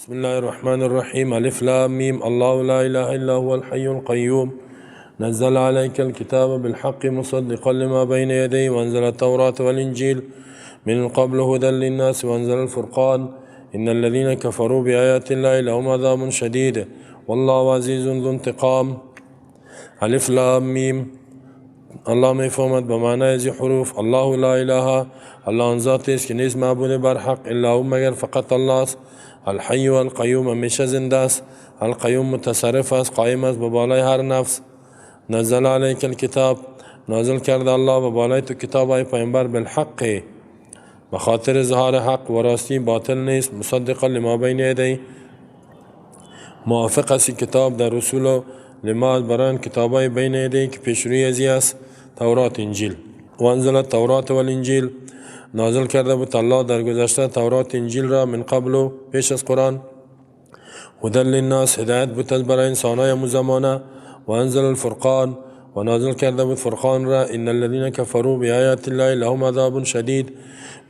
بسم الله الرحمن الرحيم. ألف لام ميم. الله لا إله إلا هو الحي القيوم. نزل عليك الكتاب بالحق مصدقا لما بين يديه وأنزل التوراة والإنجيل من قبل هدى للناس وأنزل الفرقان. إن الذين كفروا بآيات الله لهم عذاب شديد والله عزيز ذو انتقام. الف لام میم. الله میفهمد به معنای از حروف. الله لا اله، الله آن ذاتی است که نیست معبود بر حق الا او مگر فقط الله است. الحی و القیوم، همیشه زنده است. القیوم متصرف است، قایم است به بالای هر نفس. نزل علیک الکتاب، نازل کرده الله به بالای تو کتاب ای پیامبر، بالحق، به خاطر اظهار حق و راستی، باطل نیست. مصدقا لما بین یدی، موافق است کتاب در رسول لما بران کتابای بین یدی که پیشروی ازی است، تورات انجیل. و انزل التورات والانجیل، نازل کرده بود الله در گذشته تورات انجیل را، من قبل، پیش از قرآن. هدى للناس، هدایت بود برای انسانهای امو زمانه. و انزل الفرقان، و نازل کرده بود فرقان را. ان الذين كفروا بآیات الله لهم عذاب شدید،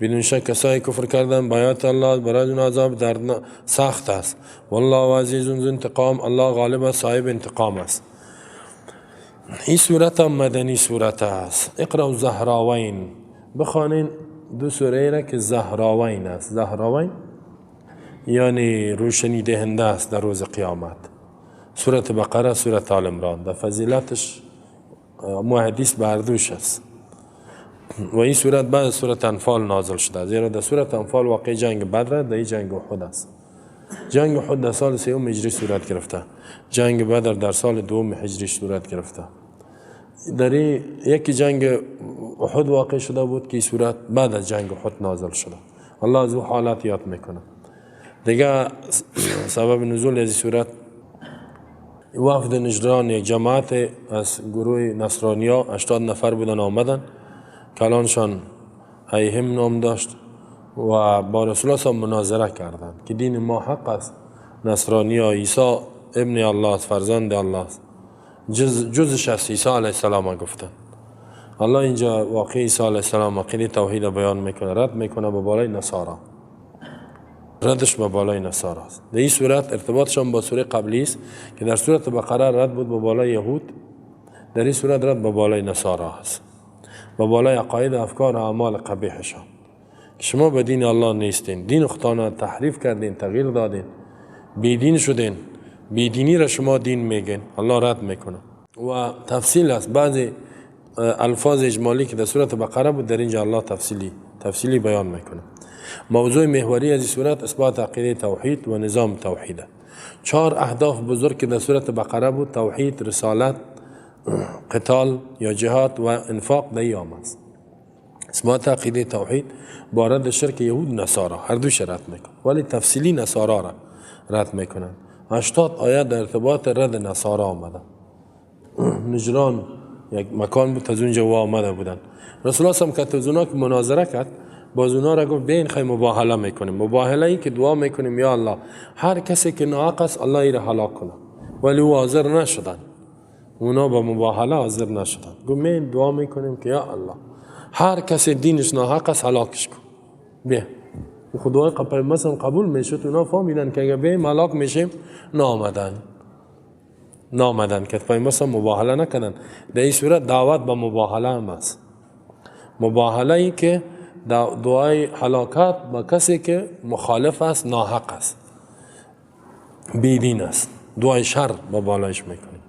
بدون شک کسایی کفر کردن با آیات الله برای اون عذاب درد سخت است. والله عزیز ذو انتقام، الله غالب است، صاحب انتقام است. این سورت هم مدنی سورت است. اقرأ الزهراوین، بخوانین دو سوره را که زهراوین است. زهراوین یعنی روشنی دهنده است در روز قیامت. سورت بقره، سورت آل عمران، در فضیلتش مو حدیث بردوش است. و این سورت بعد از سورت انفال نازل شده، زیرا در سورت انفال واقع جنگ بدر، در این جنگ احد است. جنگ احد در سال سوم هجری صورت گرفته، جنگ بدر در سال دوم هجری صورت گرفته. در این یکی جنگ احد واقع شده بود که این سورت بعد از جنگ احد نازل شده. الله از او حالت یاد میکنه. دیگه سبب نزول از این سورت، وفد نجران، یک جماعت از گروه نصرانیا، 80 نفر بودن، آمدن، کلانشان ایهم نام داشت و با رسول الله مناظره کردند که دین ما حق است، نصرانیا عیسی ابن الله است، فرزند الله است، جزش است عیسی علیه السلام گفتن. الله اینجا واقع عیسی علیه السلام عقیده توحید بیان میکنه، رد میکنه به بالای نصارا، ردش به بالای نصارا است. در این صورت ارتباطشان با سوره قبلی است که در سورت بقره رد بود به بالای یهود، در این صورت رد به بالای نصارا است، به بالای عقاید، افکار و اعمال قبیحشان. شما به دین الله نیستین، دین خودتان تحریف کردین، تغییر دادین، بیدین شدین، بیدینی را شما دین میگین، الله رد میکنه. و تفصیل است، بعضی الفاظ اجمالی که در سورت بقره بود در اینجا الله تفصیلی بیان میکنه. موضوع محوری از این سورت اثبات عقیده توحید و نظام توحیده. چهار اهداف بزرگ که در سورت بقره بود، توحید، رسالت، قتال یا جهاد و انفاق، در این است. اثبات عقیده توحید با رد شرک یهود نصارا، هر دوش رد میکنن، ولی تفصیلی نصارا را رد میکنن. 80 آیت در ارتباط رد نصارا آمده. نجران یک مکان بود، از اونجا آمده بودن. رسول الله که از اونا که مناظره کرد، باز اونا را گفت بین خی مباهله میکنیم، مباهله ای که دعا میکنیم یا الله هر کسی که ناحق است الله ای را هلاک کنه، ولی او حاضر نشدن، اونا با مباهله حاضر نشدن. گفت می دعا میکنیم که یا الله هر کسی دینش ناحق است هلاکش کن. بیا خدای قبل مثلا قبول میشد، اونا فهمیدن که اگه بیایم هلاک میشیم، نامدن که پیامبر مباهله نکردن. در این صورت دعوت به مباهله هم است، مباهله ای که دعای هلاکت با کسی که مخالف است، ناحق است، بیدین است، دعای شر با بالایش میکنیم.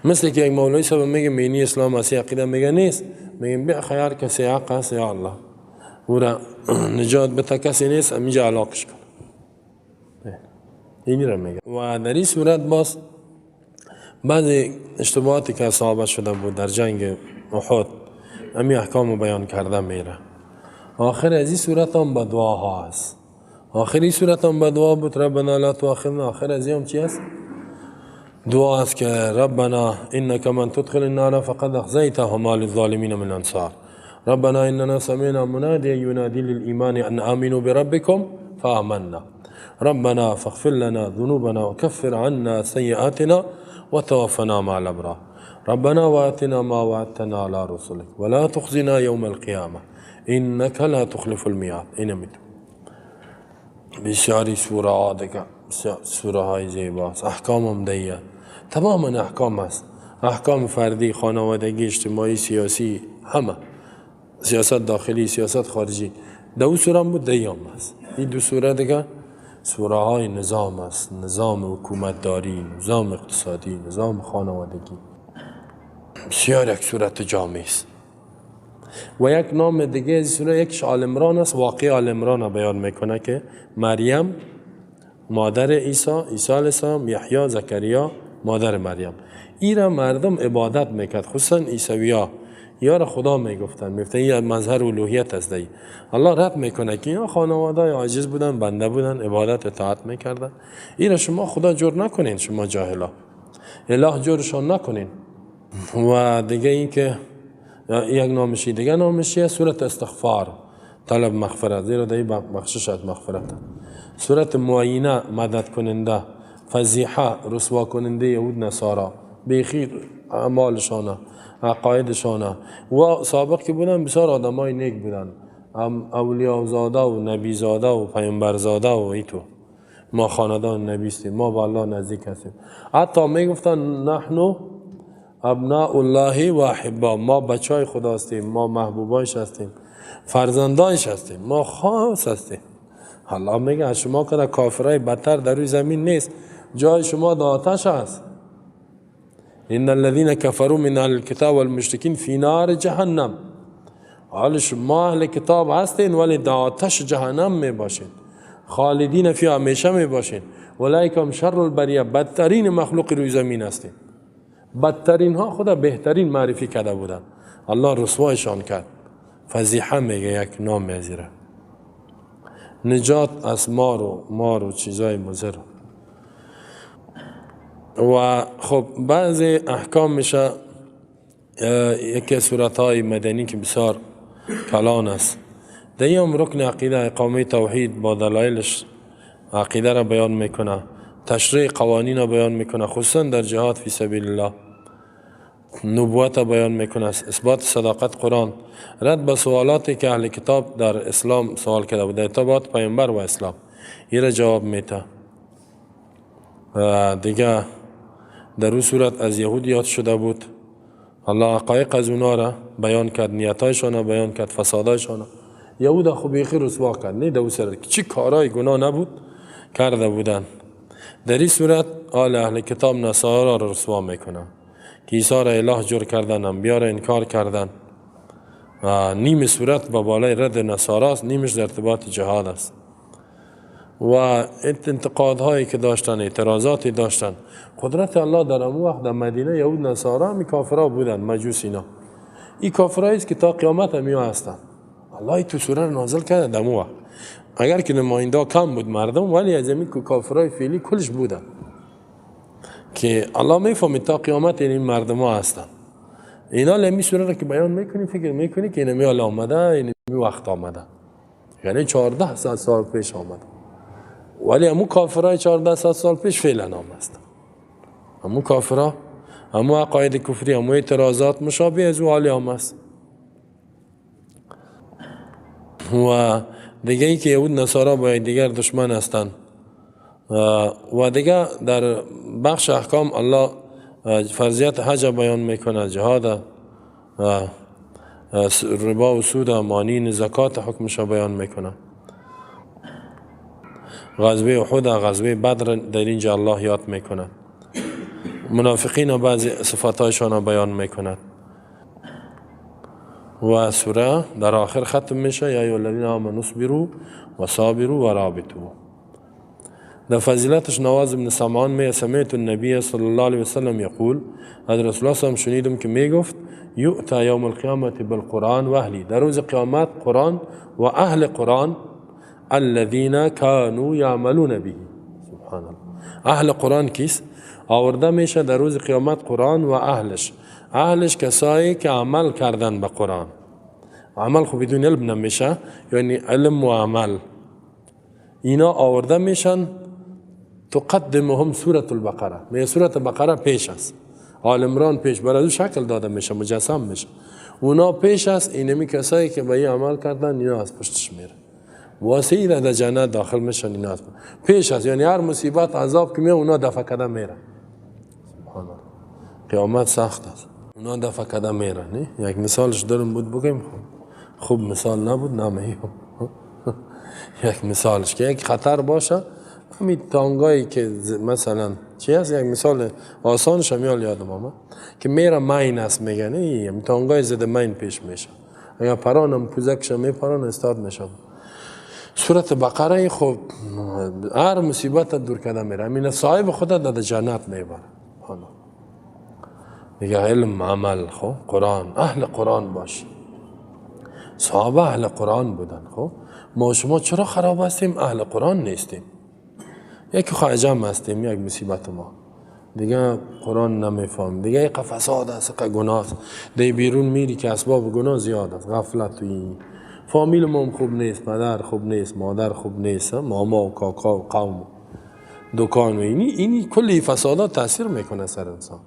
مثل که یک مولوی صاحب میگه مینی اسلام است، عقیده میگه نیست، میگیم بیا خیر کسی حق است یا الله او را نجات بده، کسی نیست اینجا هلاکش کن، اینی را میگه. و در این صورت باز بعضی اشتباهاتی که صحابه شده بود در جنگ احد، امی احکام بیان کرده میره. آخر از این صورت هم به دعاها است. آخر این صورت هم به دعا بود، ربنا لا تؤاخذنا. آخر از این هم چی است؟ دعا است که ربنا انك من تدخل النار فقد اخزیته وما للظالمین من انصار. ربنا اننا سمعنا منادیا ينادي للايمان ان امنوا بربكم فآمنا. ربنا فاغفر لنا ذنوبنا وكفر عنا سيئاتنا وتوفنا مع الابرار. ربنا واتنا ما وعدتنا على رسلك ولا تخزنا يوم القيامه انك لا تخلف الميعاد. اینم بسیاری سوره ها دیگه. سوره های زیباست، احکام هم دیه، تماما احکام است، احکام فردی، خانوادگی، اجتماعی، سیاسی، همه، سیاست داخلی، سیاست خارجی. دو سوره هم بود، دیه هم است. این دو سوره دیگه سوره های نظام است، نظام حکومت داری، نظام اقتصادی، نظام خانوادگی. بسیار یک صورت جامع است. و یک نام دیگه از سوره یکش آل عمران است. واقع آل عمران بیان میکنه که مریم مادر عیسی، عیسی علیه السلام، یحیی، زکریا مادر مریم، ایرا مردم عبادت میکرد، خصوصا عیسویا یا خدا میگفتن، میگفتن این مظهر الوهیت است. دی الله رد میکنه که اینا خانواده عاجز بودن، بنده بودن، عبادت اطاعت میکردن، ایرا شما خدا جور نکنین، شما جاهلا اله جورشان نکنین. و دیگه این که یک نامشی دیگه نامشی سورت استغفار، طلب مغفرت، زیرا دی بخشش از مغفرت. سورت معینه مدد کننده، فضیحه رسوا کننده یهود نصارا، بیخیر اعمالشانه، عقایدشانه. و سابق که بودن بسیار آدمای نیک بودن، اولیاء زاده و نبی زاده و پیامبر زاده و ایتو، ما خاندان نبی هستیم، ما با الله نزدیک هستیم. حتی میگفتن نحن ابناء الله و احبا، ما بچای خدا هستیم، ما محبوبایش هستیم، فرزندانش هستیم، ما خاص هستیم. الله میگه از شما که کافرای بدتر در روی زمین نیست، جای شما در آتش است. ان الذين كفروا من اهل الكتاب والمشركين في نار جهنم. حال شما اهل کتاب هستین ولی در آتش جهنم می باشین، خالدین فی همیشه می باشین، اولئک هم شر البریه، بدترین مخلوق روی زمین هستین. بدترین ها خدا بهترین معرفی کرده بودن، الله رسوایشان کرد. فضیحه میگه یک نام میزیره، نجات از مار و چیزای مضر. و خب بعضی احکام میشه، یکی صورت های مدنی که بسیار کلان است، در این رکن عقیده اقامه توحید با دلایلش عقیده را بیان میکنه، تشریع قوانین را بیان میکنه، خصوصا در جهاد فی سبیل الله، نبوت را بیان میکنه، اثبات صداقت قرآن، رد به سوالاتی که اهل کتاب در اسلام سوال کرده بود، ارتباط پیامبر و اسلام، این را جواب میده. دیگه در اون صورت از یهود یاد شده بود، الله حقایق از اونا را بیان کرد، نیتایشان را بیان کرد، فسادایشان. یهود خو بیخی رسوا کرد، نه در اون صورت چی کارای گناه نبود کرده بودن. در این صورت آل اهل کتاب نصارا را رسوا میکنن که عیسی را اله جور کردن، انبیا را انکار کردن. نیم صورت با بالای رد نصارا است، نیمش در ارتباط جهاد است. و انتقادهایی که داشتن، اعتراضاتی داشتن، قدرت الله در اون وقت در مدینه یهود نصارا هم کافرا بودن، مجوس اینا، این کافرایی است که تا قیامت هم هستن. الله تو سوره نازل کرده در اون وقت، اگر که نماینده کم بود مردم، ولی از این کافرای فعلی کلش بودن که الله میفهمید تا قیامت این مردم ها هستن. اینا لمی سوره را که بیان میکنی فکر میکنی که اینمی حالا آمده، اینمی وقت آمده، یعنی 1400 سال پیش آمده، ولی همون کافرای 1400 سال پیش فعلا هم هستن. همون کافرا، همون عقاید کفری، همون اعتراضات مشابه از او حالی هم هست. و دیگه ای که یهود نصارا با دیگر دشمن هستند. و دیگه در بخش احکام الله فرضیت حج بیان میکنه، جهاد، ربا و سود، مانین زکات حکمش بیان میکنه، غزوه احد، غزوه بدر در اینجا الله یاد میکنه، منافقین بعضی صفاتایشان بیان میکند. و سوره در آخر ختم میشه، یا ایها الذین آمنوا اصبروا و صابروا و رابطوا. در فضیلتش نواز بن سمعان می سمعت النبی صلی الله علیه وسلم یقول، از رسول الله صلی شنیدم که میگفت یؤتی یوم القیامت بالقرآن و اهلی، در روز قیامت قرآن و اهل قرآن الذین كانوا یعملون به. سبحان الله، اهل قرآن کیست؟ آورده میشه در روز قیامت قرآن و اهلش، اهلش کسایی که عمل کردن به قرآن. عمل خب بدون علم نمیشه، یعنی علم و عمل اینا آورده میشن. تقدمهم سورة البقره، می سورة البقره پیش است، آل عمران پیش، برای شکل داده میشه، مجسم میشه، اونا پیش است. اینمی کسایی که به این عمل کردن اینا از پشتش میره. واسه ای در جنت داخل میشن. اینا پیش از یعنی هر مصیبت عذاب که میاد اونا دفع کردن میرن. سبحان الله، قیامت سخت است، اونا دفع کردن میرن. نه یک مثالش دارم بود بگیم، خوب مثال نبود نمیم. یک مثالش که یک خطر باشه، همین تانگایی که مثلا چی هست، یک مثال آسانش هم یادم آمد که میره مین است، میگن این تانگای زده مین پیش میشه، اگر پرانم پوزکش میپران استاد میشه. سورت بقره خب هر مصیبت دور کرده میره، همین صاحب خود در جنت میبره. میگه علم عمل، خب قرآن، اهل قرآن باش. صحابه اهل قرآن بودن. خب ما شما چرا خراب هستیم؟ اهل قرآن نیستیم. یکی خواهجم هستیم، یک مصیبت ما دیگه قرآن نمیفهم، دیگه یک فساد است، یک گناه است، دیگه بیرون میری که اسباب گناه زیاد است، غفلت و این. فامیل ما خوب نیست، پدر خوب نیست، مادر خوب نیست، ماما و کاکا و قوم و دکان و اینی کلی فسادات تاثیر میکنه سر انسان.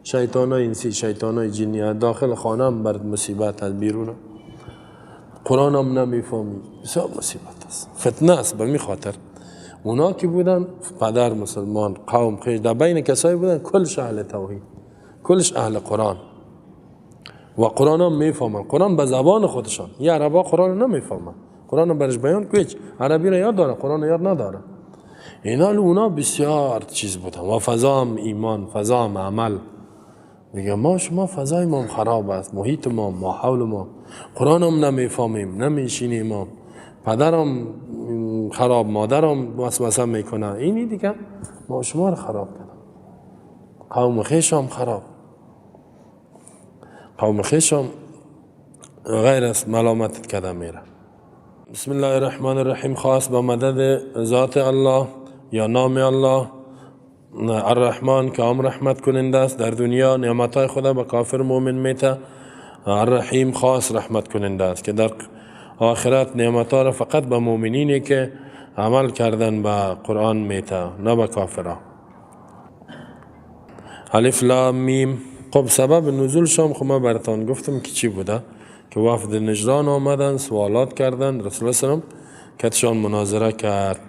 شیطانای انسی، شیطانای جنی داخل خانه هم بر مصیبت از بیرون، قرآن هم نمیفهمی، بسیار مصیبت است، فتنه است. به می خاطر اونا که بودن پدر مسلمان، قوم خیش، در بین کسایی بودن کلش اهل توحید، کلش اهل قرآن و قرآن هم میفهمن، قرآن به زبان خودشان. یه عربا قرآن نمیفهمن، قرآن برش بیان کوچ، عربی را یاد داره، قرآن یاد نداره. اینا اونا بسیار چیز بودن و فضام ایمان، فضام عمل. میگه ما شما فضای ما خراب است، محیط ما، ماحول ما، قرآن هم نمیفهمیم، نمیشینیم، ما پدرم خراب، مادرم وسوسه میکنه، اینی دیگه ما شما رو خراب کردم. قوم خویشم خراب، قوم خویشم غیر از ملامت کرده میره. بسم الله الرحمن الرحیم. خاص با مدد ذات الله یا نام الله الرحمن که عام رحمت کننده است، در دنیا نعمتهای خدا به کافر مؤمن میته. الرحیم خاص رحمت کننده است که در آخرت نعمتها را فقط به مؤمنینی که عمل کردن به قرآن میته، نه به کافرها. الف لام میم. خب سبب نزول شام خب ما براتان گفتم که چی بوده، که وفد نجران آمدن سوالات کردن، رسول الله صلی الله علیه و سلم کتشان مناظره کرد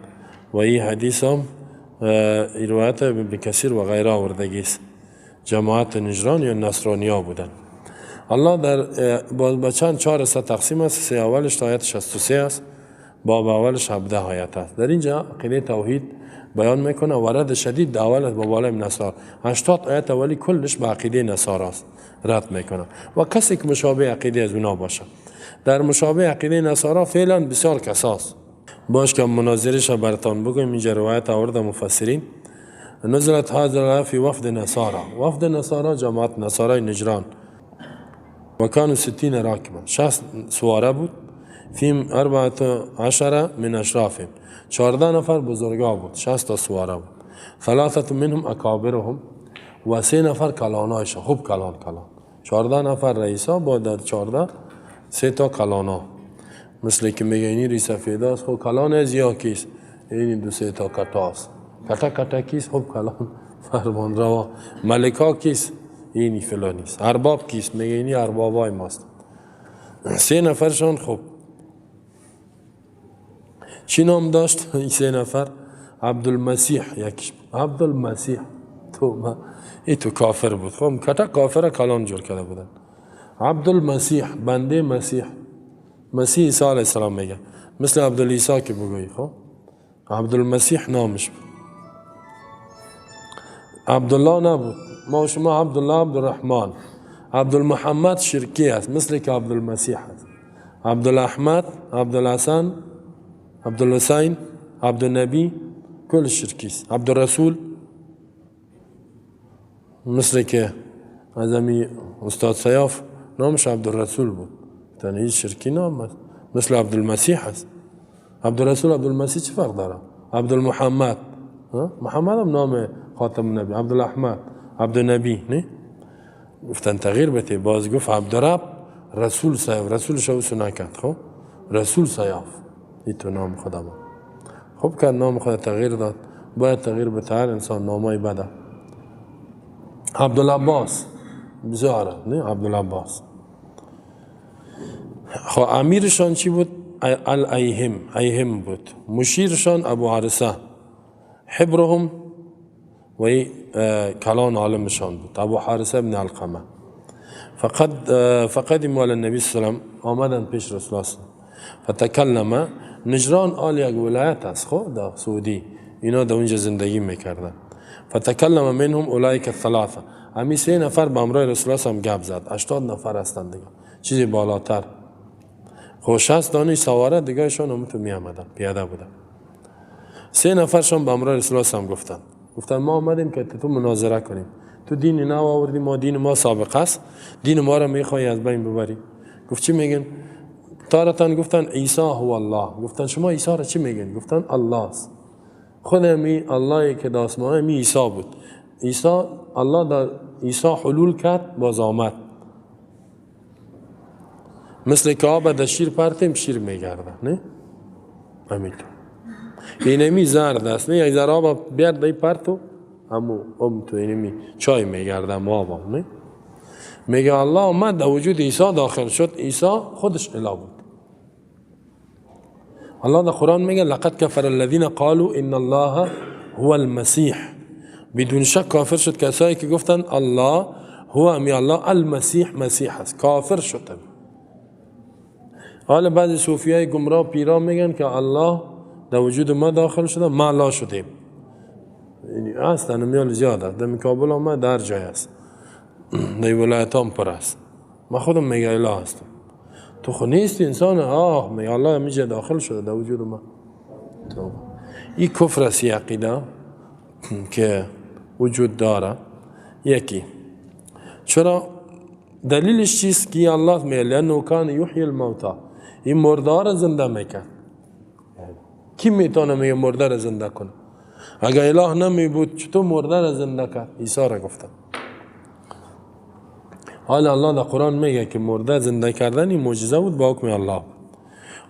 و این حدیث هم روایت ابن کثیر و غیره آوردگی است. جماعت نجران یا نصرانیا بودن. الله در با چند 4 حصه تقسیم است. سه اولش تا آیت 63 است، باب اولش 17 آیت است. در اینجا عقیده توحید بیان میکنه و رد شدید در اول با بالای نصارا. 80 آیت اولی کلش به عقیده نصارا است، رد میکنه و کسی که مشابه عقیده از اونا باشه. در مشابه عقیده نصارا فعلا بسیار کساس باش که مناظرش براتان بگویم. اینجا روایت آورده مفسرین، نزلت هذا فی وفد نصارا. وفد نصارا جماعت نصارای نجران، و كانوا 60 راكبا، 60 سواره بود، فيهم 14 من اشرافهم، 14 نفر بزرگا بود، 60 تا سواره بود. 3 منهم اکابرهم و 3 نفر کلانایشان، خوب کلان کلان، 14 نفر رئیسا با در 14 3 تا کلانا، مثل که میگه اینی ریس سفیده است، خب کلان از یا کیست، اینی 2 3 تا کتاست، کتا کتا کیست، خب کلان فرمان روا. ملکا کیست، اینی فلانیست. ارباب کیست، میگه اینی اربابای ماست. 3 نفرشان خب چی نام داشت؟ این 3 نفر عبدالمسیح، یکیش عبدالمسیح، تو ما ای تو کافر بود، خب کتا کافر کلان جور کرده بودن. عبدالمسیح بنده مسیح، مسیح عیسی علیه السلام میگه، مثل عبدالعیسی که بگویی. خب عبدالمسیح نامش بود، عبدالله نبود. ما شما عبدالله، عبدالرحمن، عبدالمحمد شرکی است، مثل که عبدالمسیح است. عبدالاحمد، عبدالحسن، عبدالحسین، عبدالنبی، کل شرکی است. عبدالرسول مثل که از امی استاد سیاف نامش عبدالرسول بود، یعنی شرکی نام است، مثل عبدالمسیح است. عبدالرسول عبدالمسیح چه فرق داره؟ عبدالمحمد، محمد هم نام خاتم النبی، عبدالاحمد، عبدالنبی، نه؟ گفتن تغییر بده. باز گفت عبدالرب رسول سیاف، رسول شو نکرد. خب رسول سیاف این تو نام خدا ما. خب که نام خدا تغییر داد، باید تغییر بده هر انسان نامای بده. عبدالعباس بسیار، نه عبدالعباس. خب امیرشان چی بود؟ الایهم، ایهم بود. مشیرشان ابو حارثه، حبرهم و کلان عالمشان بود، ابو حارثه بن علقمه. فقد فقدموا علی النبی صلی الله علیه و سلم، آمدن پیش رسول الله. فتکلم. نجران آل یک ولایت است خب در سعودی، اینا در اونجا زندگی میکردن. فتکلم منهم اولئک الثلاثه، همین سه نفر به همراه رسول الله هم گپ زد. 80 نفر هستند دیگه، چیزی بالاتر. خب 60 دانه سواره دیگه ایشان هم تو می آمدن، پیاده بودن. سه نفرشان به همراه رسول الله هم گفتن، گفتن ما آمدیم که تو مناظره کنیم، تو دین نو آوردی، ما دین ما سابقه است، دین ما را میخوای از بین ببری. گفت چی میگن؟ تارتان گفتن عیسی هو الله. گفتن شما عیسی را چی میگن؟ گفتن الله است. خود می الله که در آسمان می عیسی بود. عیسی الله در عیسی حلول کرد، باز آمد. مثل که آب در شیر پرتیم شیر میگرده، نه؟ همینطور. اینمی زرد است، نه؟ یک ذره آب بیاد در پرتو همو ام تو اینمی چای میگرده آب، نه؟ میگه الله آمد در وجود عیسی داخل شد، عیسی خودش اله بود. الله در قرآن میگه لقد کفر الذین قالوا ان الله هو المسیح. بدون شک کافر شد کسایی که گفتن الله هو امی الله المسیح، مسیح است، کافر شد. حالا بعضی صوفیای گمراه پیرا میگن که الله در وجود ما داخل شده، ما الله شدیم. یعنی اصلا میال زیاد است، در کابل آمد در جای است، در ولایت هم پر است. ما خودم میگه اله هستم، تو خو نیستی انسان. آه میگه الله میجه داخل شده در وجود ما. این کفر است، عقیده که وجود داره. یکی چرا دلیلش چیست که الله میگه لانه کان یحیی الموتی، این مرده را زنده میکرد. کی میتونه میگه مرده را زنده کنه؟ اگه اله نمی بود چطور مرده را زنده کرد؟ عیسی را گفتن. حالا الله در قرآن میگه که مرده زنده کردن این معجزه بود با حکم الله.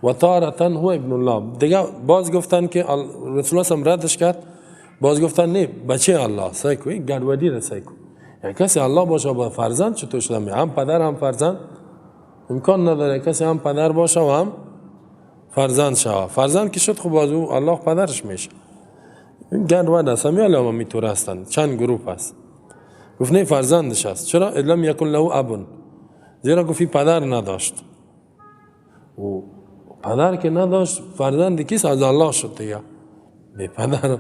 و تارة هو ابن الله. دیگه باز گفتن که رسول الله هم ردش کرد، باز گفتن نه بچه الله. سعی کو این گډوډی را سعی کو، یعنی کسی الله باشه با فرزند چطور شده؟ هم پدر هم فرزند امکان نداره کسی هم پدر باشه و هم فرزند شوه. فرزند که شد خب باز او الله پدرش میشه. این گډوډ است، همین الان میتور هستند، چند گروه هست. گفت نه فرزندش است. چرا؟ لم یکن له اب، زیرا گفت پدر نداشت. و پدر که نداشت فرزند کیست؟ از الله شد دیگه. بی پدر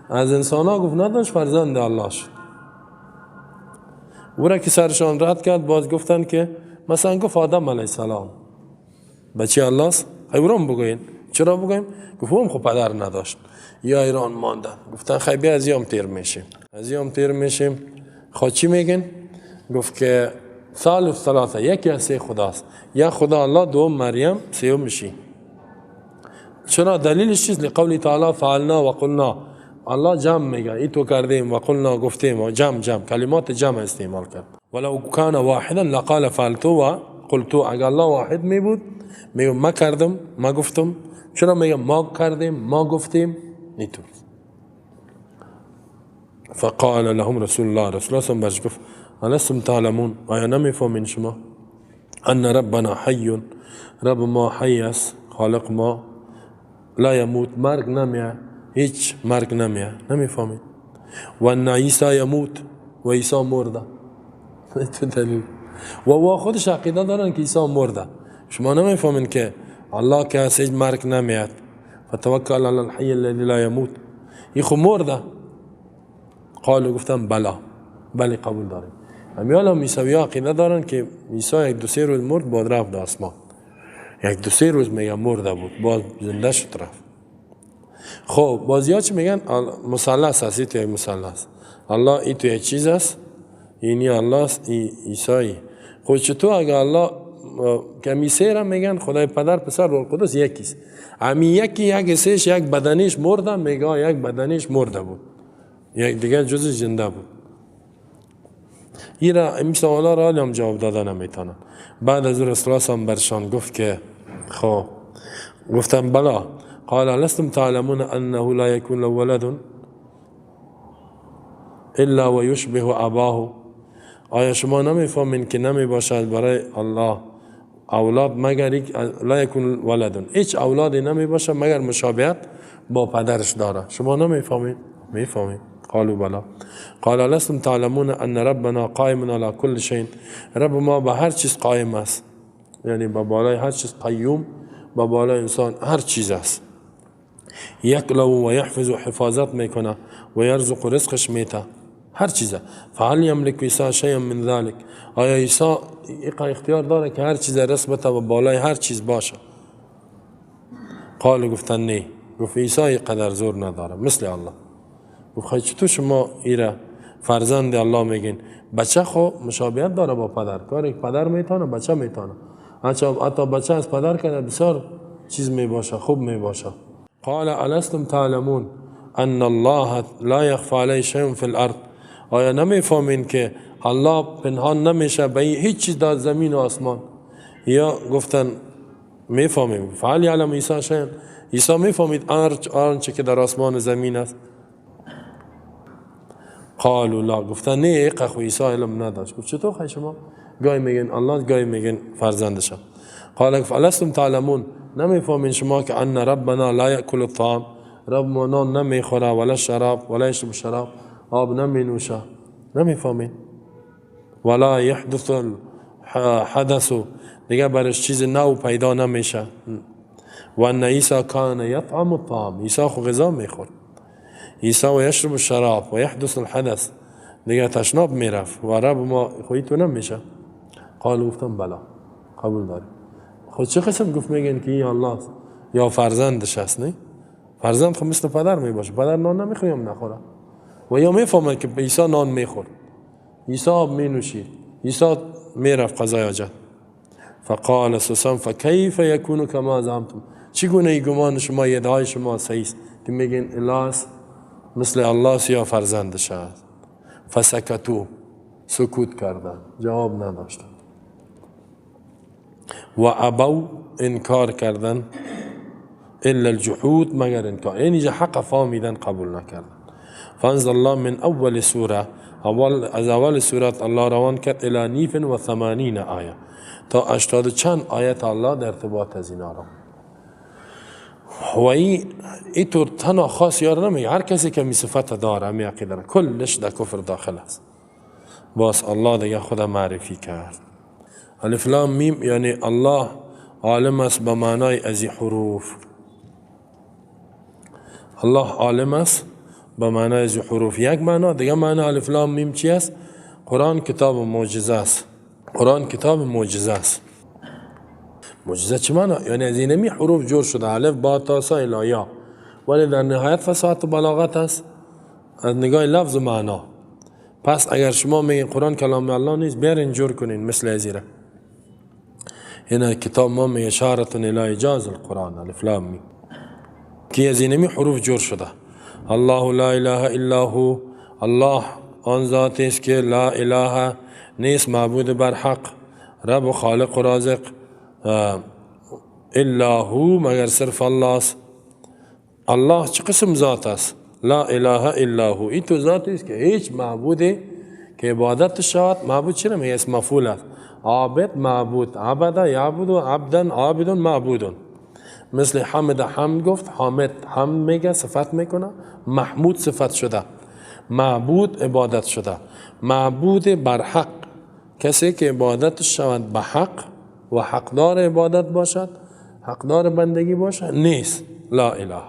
از انسان ها گفت نداشت، فرزند الله شد. او را که سرشان رد کرد، باز گفتن که مثلا گفت آدم علیه السلام بچه الله است. ایران بگوین چرا بگویم؟ گفت هم خب پدر نداشت. یا ایران ماندن، گفتن خیلی بیا از یام تیر میشیم، از یام تیر میشیم. خب چی میگن؟ گفت که ثالث ثلاثه، یکی از سه خداست، یا خدا الله، دوم مریم، سوم میشی. چرا؟ دلیلش چیست؟ لقول تعالی فعلنا و قلنا. الله جمع میگه، ای تو کردیم و قلنا گفتیم و جمع جمع، کلمات جمع استعمال کرد. ولو کان واحدا لقال فعلت و قلت. اگر الله واحد می بود میگه ما کردم ما گفتم. چرا میگه ما کردیم ما گفتیم؟ نیتور. فقال لهم رسول الله، رسول الله برش گفت الستم تعلمون، آیا نمیفهمین شما ان ربنا حی، رب ما حی است، خالق ما لا یموت، مرگ نمیه، هیچ مرگ نمیه، نمیفهمین. و ان عیسی یموت، و عیسی مرده. تو دلیل و وا خودش عقیده دارن که عیسی مرده. شما نمیفهمین که الله که هست هیچ مرگ نمیاد. فتوکل علی الحی الذی لا یموت، این خو مرده. قالوا گفتن بلا، بله قبول داریم. همیالا عیسوی عقیده دارن که عیسی یک دو سه روز مرد، بعد رفت آسمان. یک دو سه روز میگه مرده بود، باز زنده شد رفت. خب بازی ها چی میگن؟ مثلث است، این تو یک مثلث، الله این تو یک چیز است، اینی الله است، این عیسی. خب چطور اگه الله که سه را میگن خدای پدر پسر روح القدس یکیست، امی یکی یک سهش یک بدنیش مرده، میگه یک بدنیش مرده بود، یک دیگه جز زنده بود. این را این سوالا را هم جواب داده نمیتونن. بعد از رسول الله هم برشان گفت که خب گفتم بلا. قال لستم تعلمون انه لا يكون له ولد الا ويشبه اباه. آیا شما نمیفهمین که نمی باشد برای الله اولاد مگر لا یکون ولدون، هیچ اولادی نمی باشه مگر مشابهت با پدرش داره. شما نمیفهمید؟ میفهمید. قالوا بلا. قال لستم تعلمون ان ربنا قائم على كل شيء. رب ما به هر چیز قائم است، یعنی به بالای هر چیز قیوم، به بالای انسان هر چیز است. یکلو و یحفظ و حفاظت میکنه و یرزق و رزقش میته، هر چیزه. فهل یملک عیسی شیئا من ذلك؟ آیا عیسی اختیار داره که هر چیز رزق بده و بالای هر چیز باشه؟ قالوا گفتن نه. گفت عیسی قدر زور نداره مثل الله. گفت خیلی چطور شما ایره فرزند الله میگین؟ بچه خو مشابهت داره با پدر، کاری که پدر میتونه بچه میتونه، حتی بچه از پدر کنه بسیار چیز میباشه، خوب میباشه. قال الستم تعلمون ان الله لا یخفى علیه شیء فی الارض. آیا نمیفهمین که الله پنهان نمیشه به هیچ چیز در زمین و آسمان؟ یا گفتن میفهمیم. فهل یعلم عیسی شیئا؟ عیسی میفهمید آنچه که در آسمان و زمین است؟ قالوا لا. گفتن نه، خو عیسی علم نداشت. گفت چطور خی شما گاهی میگن الله گاهی میگن فرزندشم؟ قال فلستم تعلمون، نمیفهمین شما که ان ربنا لا یاکل الطعام، رب ما نان نمیخوره ولا شراب ولا یشرب شراب، آب نمینوشه، نمیفهمین؟ ولا یحدث الحدث، دیگه برش چیز نو پیدا نمیشه. و ان عیسی کان یطعم الطعام، عیسی خو غذا میخورد، عیسی و یشرب الشراب و یحدث الحدث، دیگه تشناب میرفت و رب ما خویی تو نمیشه. قالوا گفتم بلا، قبول داریم. خود چه قسم گفت میگن که این الله است یا فرزندش است؟ نه، فرزند خب مثل پدر میباشه، پدر نان نمیخوره یا نخوره، و یا میفهمد که عیسی نان میخورد، عیسی آب مینوشید، عیسی میرفت قضای حاجت. فقال سوسن فکیف یکون کما زعمتم، چگونه ای گمان شما ادعای شما صحیح است که میگن اله است مثل الله است یا فرزندش است؟ فسکتو، سکوت کردن، جواب نداشتن. و ابو، انکار کردن، الا الجحود، مگر انکار، یعنی حق فهمیدن قبول نکردن. فانزل الله من اول سوره، اول از اول سورت الله روان کرد الی نیف و 80 آیه، تا 80 چند آیت الله در ارتباط از اینا را. و اینطور تنها خاص یار نمیگه، هر کسی که می صفت داره می عقیده داره کلش در کفر داخل است. باز الله دیگه خدا معرفی کرد. الف لام میم یعنی الله عالم است به معنای از حروف. الله عالم است به معنای از حروف یک معنا. دیگه معنا الف لام میم چی است؟ قرآن کتاب معجزه است. قرآن کتاب معجزه است. معجزه چه معنا؟ یعنی از اینمی حروف جور شده، الف با تا سا الی یا، ولی در نهایت فصاحت و بلاغت است از نگاه لفظ و معنا. پس اگر شما میگین قرآن کلام الله نیست، بیارین جور کنین مثل ازیره. اینا کتاب ما می اشاره الی اعجاز القرآن الف لام میم که از اینمی حروف جور شده. الله لا اله الا هو، الله آن ذات است که لا اله نیست معبود بر حق، رب و خالق و رازق، الا هو مگر صرف الله است. الله چه قسم ذات است؟ لا اله الا هو، این تو ذات است که هیچ معبودی که عبادت شود. معبود چرا میگه؟ اسم مفعول است. عابد معبود، عبد یعبد عبدا عابد معبود. مثل حمد حمد گفت، حامد حمد میگه صفت میکنه، محمود صفت شده، معبود عبادت شده. معبود بر حق کسی که عبادت شود به حق و حقدار عبادت باشد، حقدار بندگی باشد، نیست. لا اله.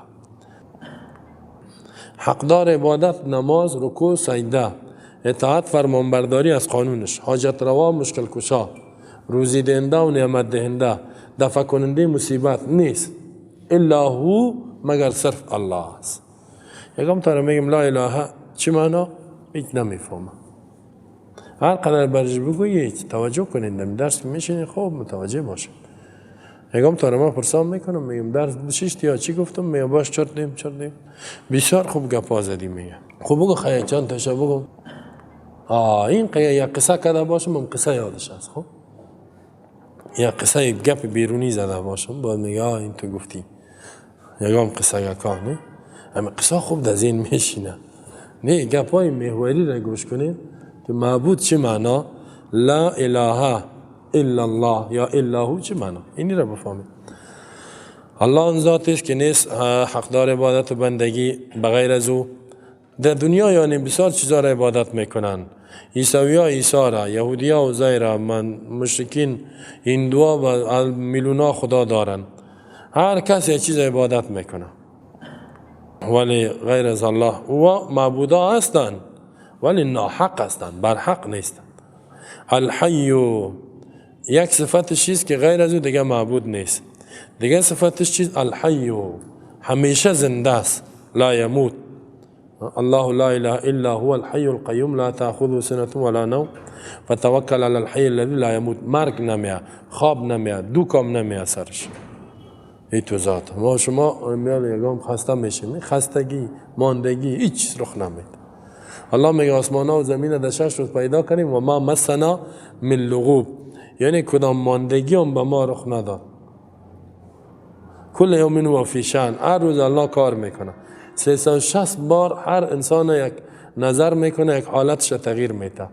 حقدار عبادت نماز، رکوع، سجده، اطاعت، فرمانبرداری از قانونش، حاجت روا، مشکل کشا، روزی دهنده و نعمت دهنده، دفع کننده مصیبت نیست. الا هو مگر صرف الله است. یکم تا میگم لا اله چی معنا؟ هیچ نمیفهمم. هر قدر برش بگویی توجه کنید، درس میشینید خوب متوجه باشید. یکم تا ما پرسان میکنم، میگم درس بشیشت یا چی گفتم، میگم باش چرت نیم چرت نیم. بسیار خوب گپا زدی. میگه خوب بگو خیلی چند تاشا بگو. این یک قصه کده باشم، اون قصه یادش هست. خب یک قصه گپ بیرونی زده باشم، باید میگه این تو گفتی. یکم قصه گکا نه، اما قصه خوب در ذهن میشینه. نه گپای محوری را گوش کنید که معبود چه معنا؟ لا اله الا الله یا الا هو چه معنا؟ اینی را بفهمید. الله آن ذاتی است که نیست حقدار عبادت و بندگی بغیر از او. در دنیا یعنی بسیار چیزا را عبادت میکنن، عیسوی ها عیسی را، یهودی ها عزیر را، من مشرکین هندوها و میلیون خدا دارن، هر کس یک چیز عبادت میکنه، ولی غیر از الله او معبودا هستند ولی ناحق هستند، برحق نیستند. الحی یک صفتش چیست که غیر از او دیگه معبود نیست. دیگه صفتش چیست؟ الحی همیشه زنده است، لا یموت. الله لا اله الا هو الحي القيوم لا تاخذه سنة ولا نوم فتوکل علی الحي الذي لا يموت. مرگ نمیاد، خواب نمیاد، دوکام نمیاد سرش. ای تو ذات ما شما میال یگام خسته میشیم، خستگی، ماندگی، هیچ چیز رخ نمیده. الله میگه آسمان ها و زمین در 6 روز پیدا کنیم و ما مسنا من لغوب، یعنی کدام ماندگی هم به ما رخ نداد. کل یوم هو فی شأن، هر روز الله کار میکنه. 360 بار هر انسان یک نظر میکنه، یک حالتش تغییر میده.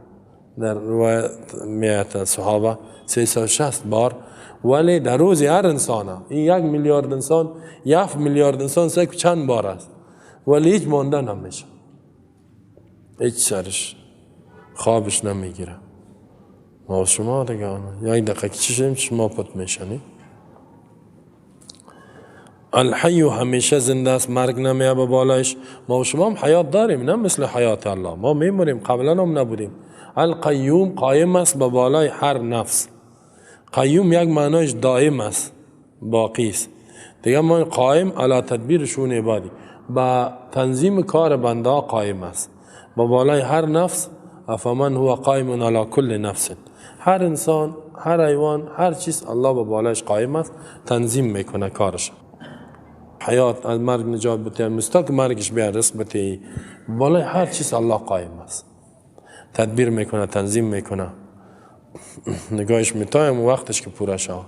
در روایت میاد صحابه 360 بار، ولی در روز هر انسان، این 1 میلیارد انسان، 7 میلیارد انسان سه چند بار است، ولی هیچ مانده نمیشه، هیچ سرش خوابش نمیگیره. ما شما دیگه یک دقیقه چشم شما پت میشنی. الحی همیشه زنده است، مرگ نمیاد به بالایش. ما و شما هم حیات داریم، نه مثل حیات الله، ما میموریم، قبلا هم نبودیم. القیوم قایم است به بالای هر نفس. قیوم یک معنایش دائم است، باقی است. دیگه ما قائم علی تدبیر شؤون عبادی، با تنظیم کار بنده قایم است با بالای هر نفس. افمن هو قائم علی کل نفس، هر انسان، هر حیوان، هر چیز الله به بالایش قایم است، تنظیم میکنه کارش. حیات از مرگ نجات بده، مستاق مرگش بیا رزق بده، بالای هر چیز الله قایم است، تدبیر میکنه، تنظیم میکنه. نگاهش میتایم وقتش که پورا شود.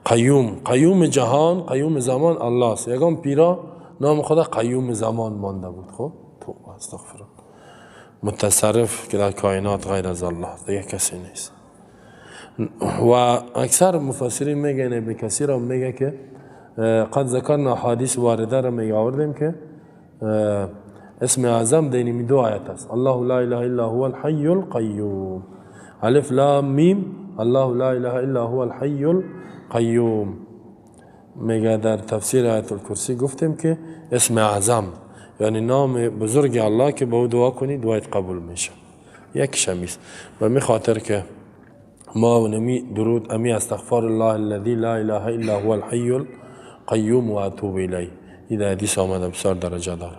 قیوم، قیوم جهان، قیوم زمان الله است. یگان پیرا نام خدا قیوم زمان مانده بود. خب تو استغفر متصرف که در کائنات غیر از الله دیگه کسی نیست. و اکثر مفسرین میگن، ابن کثیر هم میگه که قد ذکرنا احادیث وارده را میگه آوردیم که اسم اعظم دینی دو آیت است، الله لا اله الا هو الحی القیوم، الف لام میم، الله لا اله الا هو الحی القیوم. میگه در تفسیر آیت الکرسی گفتیم که اسم اعظم یعنی نام بزرگ الله که با او دعا کنی دعایت قبول میشه، یک شمیست. و می خاطر که ما و نمی درود امی استغفار الله الذي لا اله الا هو الحی القیوم و اتوب الیه، این حدیث آمده بسیار درجه داره.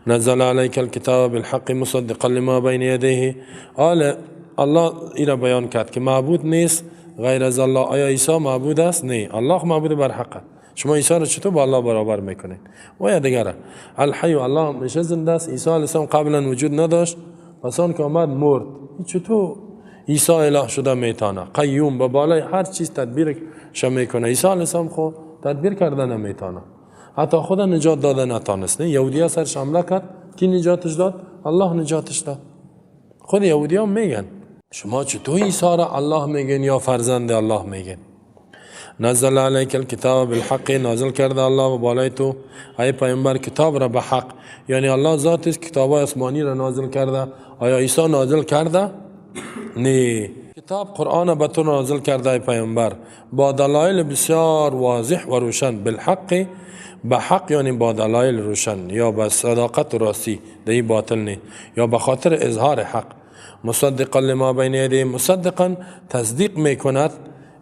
نزل علیک الکتاب بالحق مصدقا لما بین یدیه. آل الله ایرا بیان کرد که معبود نیست غیر از الله. آیا عیسی معبود است؟ نه، الله معبود بر حق. شما عیسی را چطور با الله برابر میکنید؟ و یا دیگره الحی، الله میشه زنده است. عیسی علیه السلام قبلا وجود نداشت، پس آن که آمد مرد. چطور عیسی اله شده میتانه؟ قیوم به بالای هر چیز تدبیر میکنه. عیسی علیه السلام خو تدبیر کرده نمیتانه، حتی خدا نجات داده نتانست. نه، یهودی ها سرش حمله کرد، کی نجاتش داد؟ الله نجاتش داد. خود یهودی ها میگن شما چطور عیسی را الله میگن یا فرزند الله میگن؟ نزل علیک الکتاب بالحق، نازل کرده الله و بالای تو ای پیامبر کتاب را به حق، یعنی الله ذات است کتاب آسمانی را نازل کرده. آیا عیسی نازل کرده؟ نه. کتاب قرآن به تو نازل کرده ای پیامبر با دلایل بسیار واضح و روشن. بالحق، به حق یعنی با دلایل روشن، یا به صداقت و راستی، دی باطل نه، یا به خاطر اظهار حق. مصدقا لما بین یدیه، مصدقا تصدیق میکند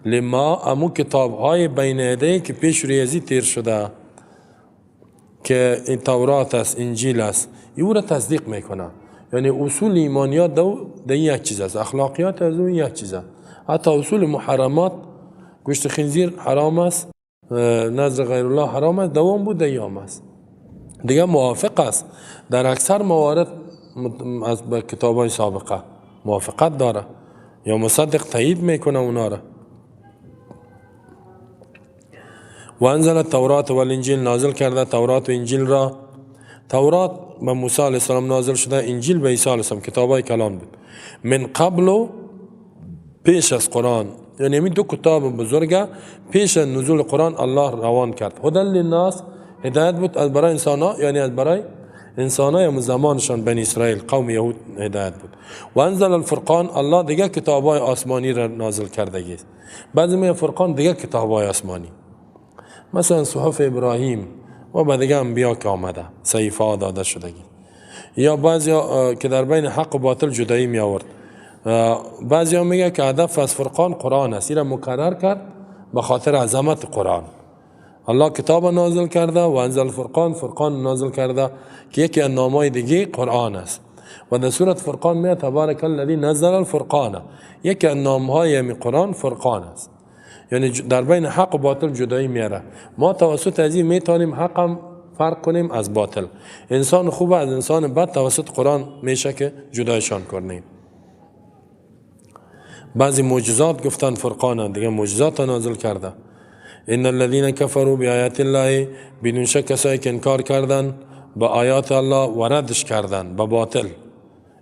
لما امو کتاب های بین یدیه که پیش روی ازی تیر شده، که این تورات است، انجیل است، او را تصدیق میکنه. یعنی اصول ایمانیات دو ده یک چیز است، اخلاقیات از او یک چیز است، حتی اصول محرمات، گوشت خنزیر حرام است، نذر غیر الله حرام است، دوام بود دیام است، دیگه موافق است در اکثر موارد از کتاب های سابقه موافقت داره یا مصدق تایید میکنه اونا را. و انزل التورات والانجیل، نازل کرده تورات و انجیل را. تورات به موسی علیه السلام نازل شده، انجیل به عیسی علیه السلام، کتاب های کلام بود. من قبل پیش از قرآن، یعنی این دو کتاب بزرگ پیش از نزول قرآن الله روان کرد. هدى للناس هدایت بود از برای انسان ها، یعنی از برای انسان های زمانشان بنی اسرائیل قوم یهود هدایت بود. و انزل الفرقان، الله دیگه کتاب های آسمانی را نازل کرده است. بعضی میگه فرقان دیگه کتاب های آسمانی، مثلا صحف ابراهیم و بعد دیگه انبیا که آمده صحیفه ها داده شدگی، یا بعضی که در بین حق و باطل جدایی می آورد. بعضی ها میگه که هدف از فرقان قرآن است، این را مکرر کرد به خاطر عظمت قرآن. الله کتاب نازل کرده و انزل فرقان، فرقان نازل کرده که یکی از نامای دیگه قرآن است. و در سورت فرقان میاد تبارک الذی نزل الفرقان، یکی از نامهای می قرآن فرقان است، یعنی در بین حق و باطل جدایی میاره. ما توسط از این میتونیم حقم فرق کنیم از باطل، انسان خوب از انسان بد توسط قرآن میشه که جدایشان کنیم. بعضی معجزات گفتن فرقان، دیگه معجزات نازل کرده. ان الذين كفروا بآیات الله، بدون شک کسایی که انکار کردن به آیات الله و ردش کردن به باطل،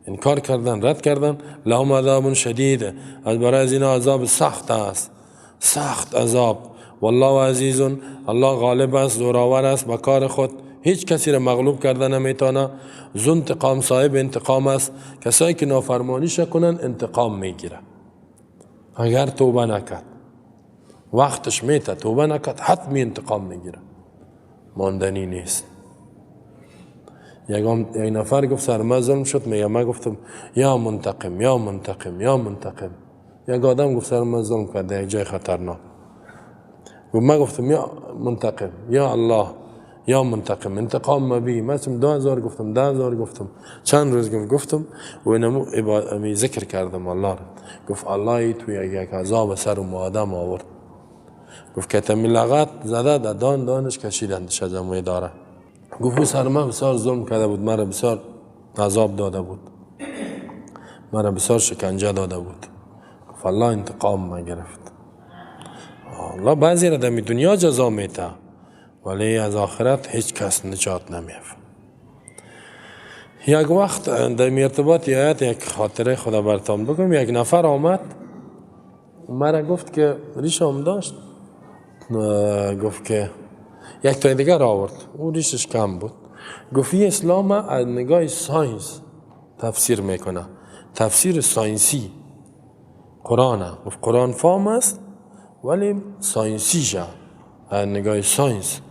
انکار کردن رد کردن، لهم عذاب شدید، از برای از اینا عذاب سخت است، سخت عذاب. والله عزیز، الله غالب است، زورآور است به کار خود، هیچ کسی را مغلوب کرده نمیتونه. ذو انتقام، صاحب انتقام است، کسایی که نافرمانیش کنن انتقام میگیره. اگر توبه نکرد وقتش میته، توبه نکرد حتمی انتقام میگیره، ماندنی نیست. یک نفر گفت سر ما ظلم شد، میگه من گفتم یا منتقم یا منتقم یا منتقم. یک آدم گفت سر ما ظلم کرده یک جای خطرناک، گفت من گفتم یا منتقم یا الله یا منتقم، انتقام ما بی. من 2000 گفتم، 10000 گفتم، چند روز گفتم و اینمو ذکر کردم الله را. گفت الله تو یک عذاب سر و آدم آورد. گفت که تمی لغت زده در دان دانش کشیدندش از امو اداره. گفت او سر من بسیار ظلم کرده بود، مرا بسیار عذاب داده بود، مرا بسیار شکنجه داده بود. گفت الله انتقام ما گرفت. الله بعضی را در دنیا جزا میده ولی از آخرت هیچ کس نجات نمیافت. یک وقت در ارتباط آیت یک خاطره خدا براتون بگم. یک نفر آمد مرا گفت که ریشم داشت، گفت که یک تا دیگر آورد، او ریشش کم بود. گفت اسلام از نگاه science تفسیر میکنه، تفسیر science ی قرآن. گفت قرآن فهم است ولی science یشه، از نگاه science.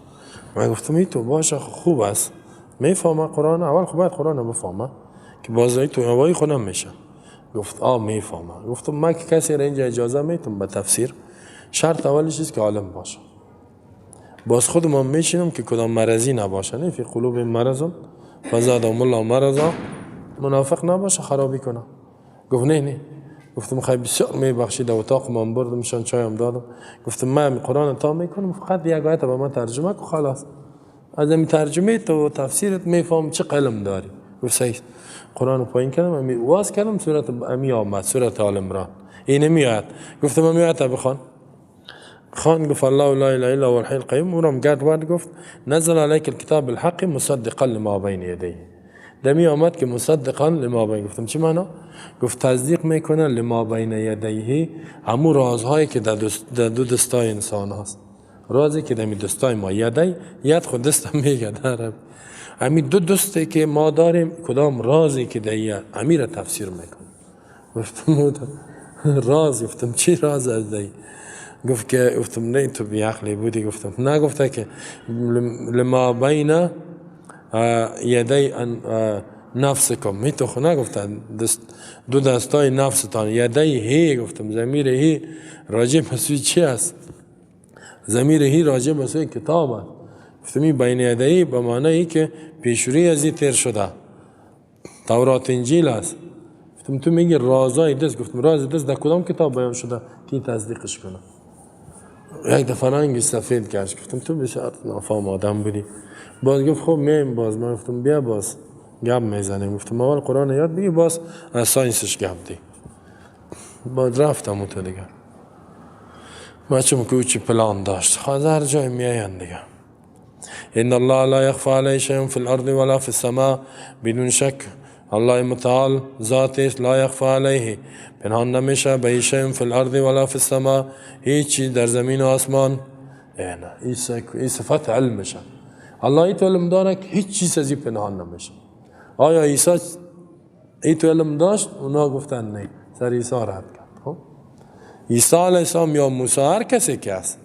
من گفتم ای تو باشه خوب است، میفهمه قرآن، اول خوب باید قرآن بفهمه که بازایی تو هوایی خودم میشه. گفت آ میفهمه. گفتم من که کسی را اینجا اجازه میتم به تفسیر، شرط اولش است که عالم باشه. باز خودم میشینم که کدام مرضی نباشه، نه فی قلوب مرض فزادهم الله مرضا، منافق نباشه خرابی کنه. گفت نه نه. گفتم خیلی بسیار میبخشید، اتاق من بردم شان چایم دادم. گفتم من قرآن تا میکنم، فقط یک آیت به من ترجمه کو خلاص، از این ترجمه تو تفسیرت میفهم چه علم داری. گفت صحیح. قرآن پایین کردم، امی واز کردم، سورت امی آمد، سورت آل عمران این میاد. گفتم امی آیت بخوان. خان گفت الله لا اله الا هو الحي القيوم. اونم گرد ورد گفت نزل عليك الكتاب بالحق مصدقا لما بين يديه. دمی آمد که مصدقا لما بین. گفتم چی معنا؟ گفت تصدیق میکنه لما بین یدیه، همون رازهایی که در دو دستای انسان هست، رازی که دمی دستای ما، یدی ید خود دست میگه در همین دو دسته که ما داریم، کدام رازی که دیه امی را تفسیر میکنه. گفتم راز، گفتم چی راز از دی؟ گفت که گفتم نه تو بی عقلی بودی. گفتم نه، گفته که لما بین یدی نفسکم، می تو خو نگفته دو دستای نفستان، یدی هی. گفتم ضمیر هی راجع به سوی چی است؟ ضمیر هی راجع به سوی کتاب است. گفتم این بین یدی به معنی ای که پیشروی از این تیر شده، تورات انجیل است. گفتم تو میگی رازای دست، گفتم راز دست در کدام کتاب بیان شده که تصدیقش کنه؟ یک دفعه رنگ سفید گشت. گفتم تو بسیار نافهم آدم بودی. باز گفت خب میایم باز. من گفتم بیا باز گپ میزنیم. گفتم اول قرآن یاد بگی باز از science ش گپ دی. باز رفتم اون تو دیگه، بچم که چی پلان داشت، خب از هر جای میاین دیگه. ان الله لا یخفى علیه شیء فی الارض ولا فی السماء، بدون شک الله متعال ذات است، لا یخفى علیه، پنهان نمیشه به شیء فی الارض ولا فی السماء، هیچ چیز در زمین و آسمان. نه، این صفت علمشه. الله ایت علم داره که هیچ چیز از این پنهان نمیشه. آیا عیسی ایت علم داشت؟ اونا گفتن نه، سر عیسی رد کرد. خب عیسی علیه السلام یا موسی هر کسی که است،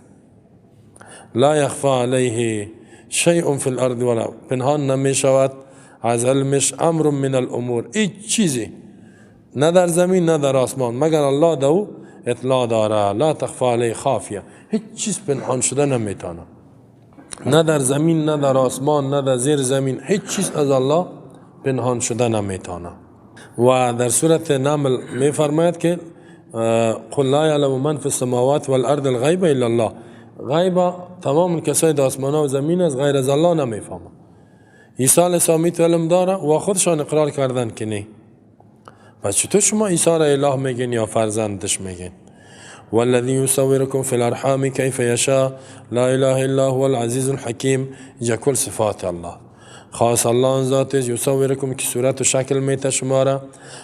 لا یخفى علیه شیء فی الارض ولا، پنهان نمیشود از علمش امر من الامور، هیچ چیزی نه در زمین نه در آسمان، مگر الله دو اطلاع داره. لا تخفى علیه خافیه، هیچ چیز پنهان شده نمیتونه، نه در زمین نه در آسمان نه در زیر زمین، هیچ چیز از الله پنهان شده نمیتونه. و در سورة نمل میفرماید که قل لا یعلم من فی السماوات والارض الغیب الا الله. غیب تمام کسای در آسمان و زمین از غیر از الله نمیفهمه. عیسی علیه السلام علم داره و خودشان اقرار کردن که نه. پس چطور شما عیسی را اله میگین یا فرزندش میگین؟ والذی یصورکم فی الارحام کیف یشاء لا اله الا هو العزیز الحکیم. اینجا کل صفات الله خاص الله آن ذات است، یصورکم که صورت و شکل میته شما را،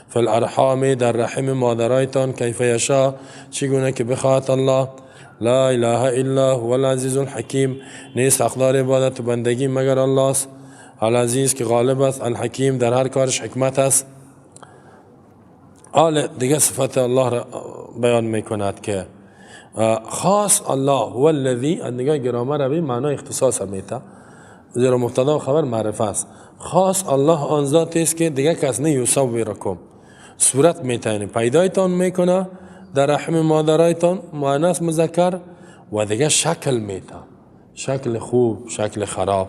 فی الارحام در رحم مادرایتان، کیف یشاء چگونه که بخواهد الله. لا اله الا هو العزیز الحکیم، نیست حقدار عبادت و بندگی مگر الله است، العزیز که غالب است، الحکیم در هر کارش حکمت است. حال دیگه صفت الله را بیان میکند که خاص الله هو الذی، نگاه گرامر به معنای اختصاص میته، زیرا مبتدا و خبر معرفه است. خاص الله آن ذات است که دیگه کس نه، یصورکم صورت میته، یعنی پیدایتان میکنه در رحم مادرایتان، مؤنث مذکر، و دیگه شکل میته، شکل خوب شکل خراب.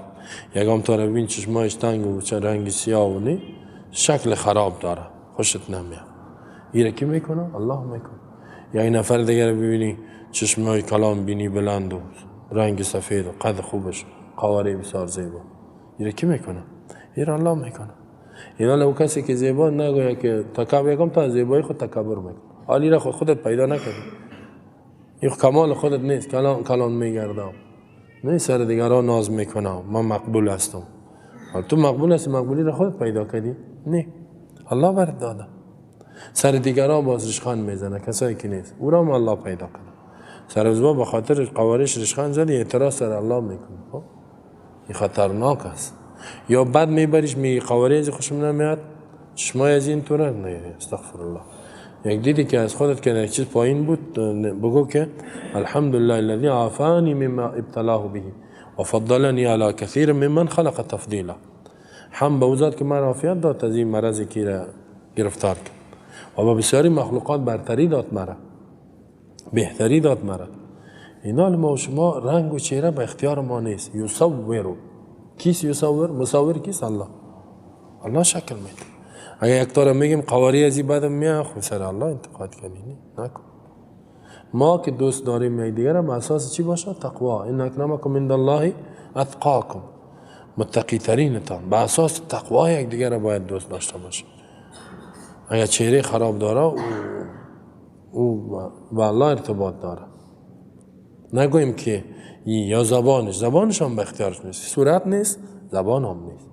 یکم تا ببین چشمایش تنگ و چه رنگ سیاه و نی، شکل خراب داره، خوشت نمیاد. ایره کی میکنه؟ الله میکنه. یا این نفر دیگه رو ببینی چشمای کلام بینی بلند و رنگ سفید و قد خوبش، قواره بسیار زیبا، ایره کی میکنه؟ ایره الله میکنه. اینا لو کسی که زیبا نگویا که تکبر، یکم تا زیبایی خود تکبر میکنه. حالی را خودت پیدا نکردی، این کمال خودت نیست، کلام کلام میگردم نه سر دیگران ناز میکنم، من مقبول هستم. تو مقبول هستی، مقبولی را خودت پیدا کردی؟ نه، الله برات داده. سر دیگران باز رشخان میزنه، کسایی که نیست او را هم الله پیدا کنه. سر ازبا به خاطر قوارش رشخان زدی، اعتراض سر الله میکنه. خب این خطرناک است. یا بد میبریش، میگی قواره از خوشم نمیاد، چشمای از این طور، نه استغفر الله. یک دیدی که از خودت که یک چیز پایین بود، بگو که الحمدلله الذی عافانی مما ابتلاه به و فضلنی علی کثیر ممن خلق تفضیلا. هم به او ذات که من عافیت داد از این مرضی که را گرفتار کرد و با بسیاری مخلوقات برتری داد مرا، بهتری داد مرا. اینا ما و شما رنگ و چهره به اختیار ما نیست. یصور کیست؟ یصور مصور کیست؟ الله. الله شکل میده. اگه یک تاره میگیم قواری از این بدم میاد، خب سر الله انتقاد کنی نکن. ما که دوست داریم یک دیگر هم اساس چی باشه؟ تقوا. ان اکرمکم عند الله اتقاکم، متقی ترینتان. به اساس تقوا یک دیگر باید دوست داشته باشه. اگر چهره خراب داره او با الله ارتباط داره. نگوییم که یا زبانش، زبانش هم به اختیارش نیست، صورت نیست، زبان هم نیست.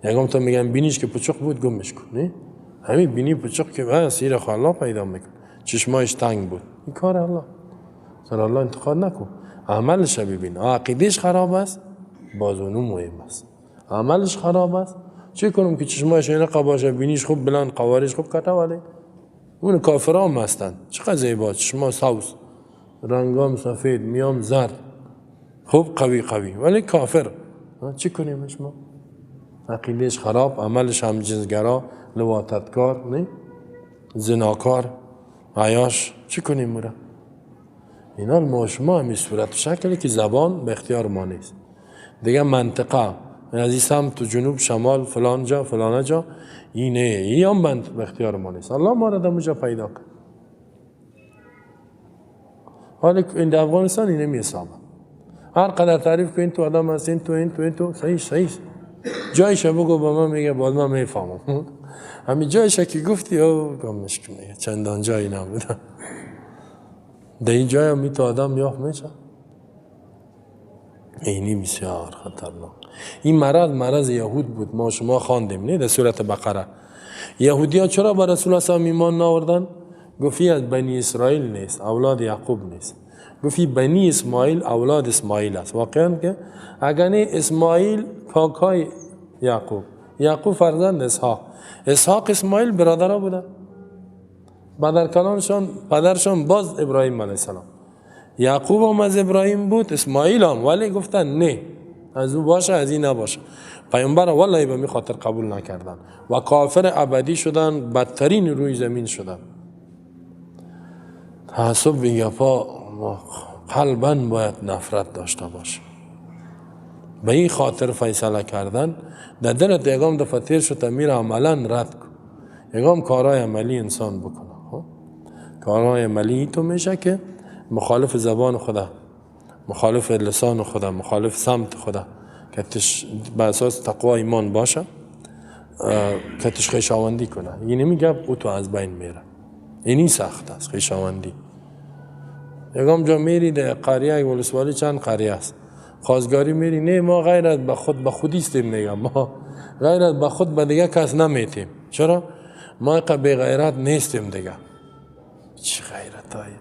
یکم تا میگن بینیش که پچق بود گمش کن، نه؟ همین بینی پچق که بس ایره خو الله پیدا میکنه. چشمایش تنگ بود، این کار الله. سر الله انتقاد نکن، عملش ببین. عقیدهش خراب است، باز اونو مهم است. عملش خراب است، چه کنم که چشمایش اینقدر باشه، بینیش خوب بلند، قوارش خوب کته، ولی اون کافرام هستند. چقدر زیبا، چشما سبز، رنگام سفید، میام زرد، خوب قوی قوی، ولی کافر. چی کنیم شما؟ عقیدهش خراب، عملش هم جنسگرا، لواطتکار، نه؟ زناکار، عیاش، چی کنیم مورا؟ اینا ما شما همین صورت و شکلی که زبان به اختیار ما نیست. دیگه منطقه از این سمت و جنوب، شمال، فلان جا، فلان جا، اینه این هم به اختیار ما نیست. الله ما را در اونجا پیدا کرد. حالا این در افغانستان اینه میسامه. هر قدر تعریف کنین تو آدم هست، این تو این تو این تو، صحیح صحیح. جایش بگو به من میگه باز من میفهمم. همین جایش که گفتی او گمش که میگه چندان جایی نبوده. در این جای هم تو آدم یافت میشه. اینی بسیار خطرناک. این مرض مرض یهود بود، ما شما خواندیم نه در سورت بقره. یهودی ها چرا به رسول الله ایمان نآوردن؟ گفتی از بنی اسرائیل نیست، اولاد یعقوب نیست. گفتی بنی اسماعیل اولاد اسماعیل است. واقعا که اگر نه اسماعیل کاکای یعقوب، یعقوب فرزند اسحاق، اسحاق اسماعیل برادرها بودن. پدرکلانشان پدرشان باز ابراهیم علیه السلام. یعقوب هم از ابراهیم بود، اسماعیل هم، ولی گفتن نه از او باشه از این نباشه. پیامبر والله به می خاطر قبول نکردن و کافر ابدی شدن، بدترین روی زمین شدن. تعصب به گپا ما قلبا باید نفرت داشته باشه. به این خاطر فیصله کردن در دلت یگام دفعه تیر شد میره عملا رد کن، یگام کارهای عملی انسان بکنه. خب کارهای عملی تو میشه که مخالف زبان خدا، مخالف لسان خدا، مخالف سمت خدا، که تش به اساس تقوا ایمان باشه، که تش خویشاوندی کنه. یعنی میگه او تو از بین میره. اینی سخت است خویشاوندی. یگام جا میری در قریه ولسوالی چند قریه است، خواستگاری میری، نه ما غیرت به خود به خودیستیم، میگم ما غیرت به خود به دیگه کس نمیتیم. چرا؟ ما اینقدر بی غیرت نیستیم دیگه. چی غیرت های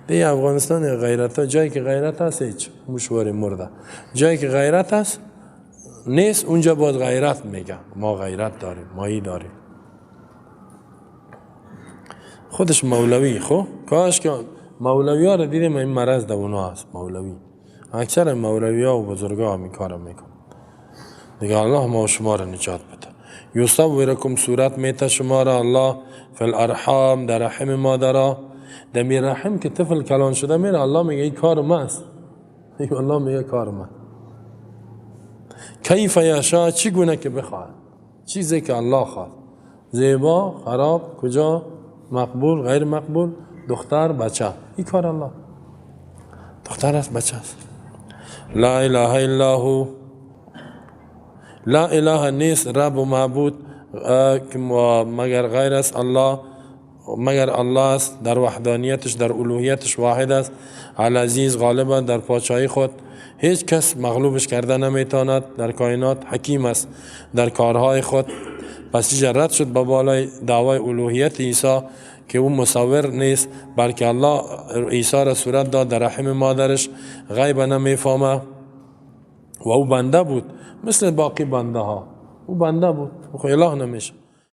دی افغانستان؟ غیرت ها جایی که غیرت هست هیچ مشواری مرده، جایی که غیرت هست نیست اونجا باز غیرت میگه ما غیرت داریم، مایی داریم. خودش مولوی، خب کاش که مولوی ها رو دیدیم این مرض در اونا هست. مولوی اکثر مولوی ها و بزرگ ها همین کار میکن دیگه. الله ما و شما رو نجات بده. یصورکم صورت میته شما را الله فی الارحام در رحم مادرا. در می رحم که طفل کلان شده میره، الله میگه این کار ما است. الله میگه کار ما. کیف یشا، چی گونه که بخواد، چیزی که الله خواست، زیبا خراب کجا مقبول غیر مقبول، دختر بچه، این کار الله. دختر است بچه است. لا اله الا هو، لا اله نیست رب و معبود مگر غیر است الله، مگر الله است. در وحدانیتش در الوهیتش واحد است. العزیز غالب در پادشاهی خود، هیچ کس مغلوبش کرده نمیتواند در کائنات. حکیم است در کارهای خود. پس رد شد به بالای دعوای الوهیت عیسی که او مصور نیست، بلکه الله عیسی را صورت داد در رحم مادرش، غیب نمیفهمه و او بنده بود مثل باقی بنده ها. او بنده بود، خو اله نمیشه.